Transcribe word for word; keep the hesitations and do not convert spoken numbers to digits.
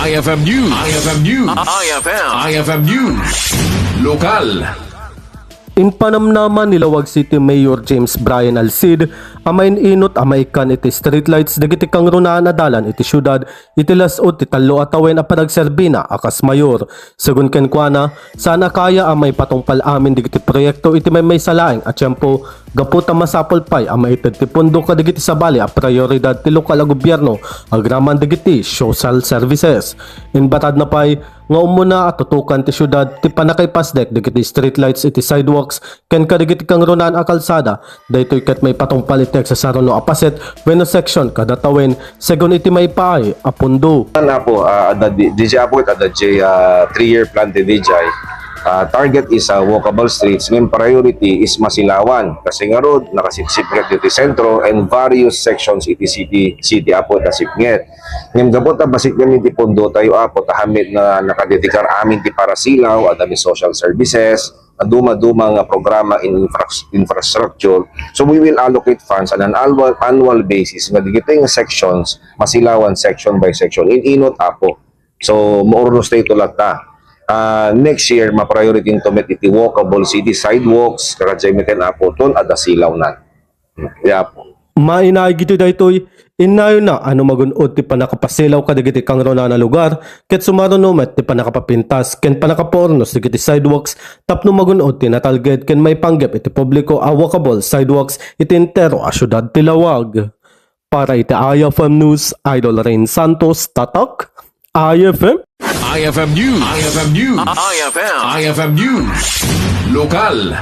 I F M News. I F M News. I F M. I F M News. Lokal. Impanamnama ni Laoag City Mayor James Brian Alcid a main-inut a maikkan iti streetlights dagiti kangrunaan a dalan iti siudad iti las-ud ti tallo a tawen a panagserbina a kas mayor. Segun kenkuana, saan a kaya a maipatungpal amin dagiti proyekto iti maymaysa laeng a tiempo gapu ta masapul pay a maited ti pundo kadagiti sabali a prioridad ti lokal a gobierno agraman dagiti social services. Imbatadna pay nga umuna a tutukan ti siudad ti pannakaipasdek dagiti streetlights iti sidewalks ken kadagiti kangrunaan a kalsada. Daytoy ket maipatungpal iti agsasaruno a paset wenno section kada tawen segun iti maipaay a pundo. Apo, ah, adda di, D J Apo, adda di, ah, three-year plan ti D J I. Ah, target is a walkable streets, ngem priority is masilawan. Kasi ngarud, nakasipsipnget iti sentro and various sections iti city, city Apo, nasipnget. Ngem gapu ta bassit ngamin ti pundo tayo, Apo, ta hamet nga nakadedikar amin ti parasilaw, adda mi social services, a dumaduma nga programa in infra-, infrastructure. So we will allocate funds on an annual, annual basis nga dagitoy nga sections, masilawan section by section. In-inut, Apo. So, maurnos tayo latta. Ah, next year, ma-priority to met iti walkable city sidewalks, kagadiay met ken Apo, ton adda silawnan. Apo. Mainaig iti daytoy, innayonna a no magun-od ti pannakapasilaw kadagiti kangrunaan a lugar, ket sumaruno met ti pannakapapintas ken pannakapaurnos dagiti sidewalks tapno magun-od ti natalged ken maipanggep iti publiko a walkable sidewalks iti entero a siudad ti Laoag. Para iti I F M News, Idol Rain Santos, Tatak, I F M. I F M News. I F M News. I F M. I F M News. Lokal.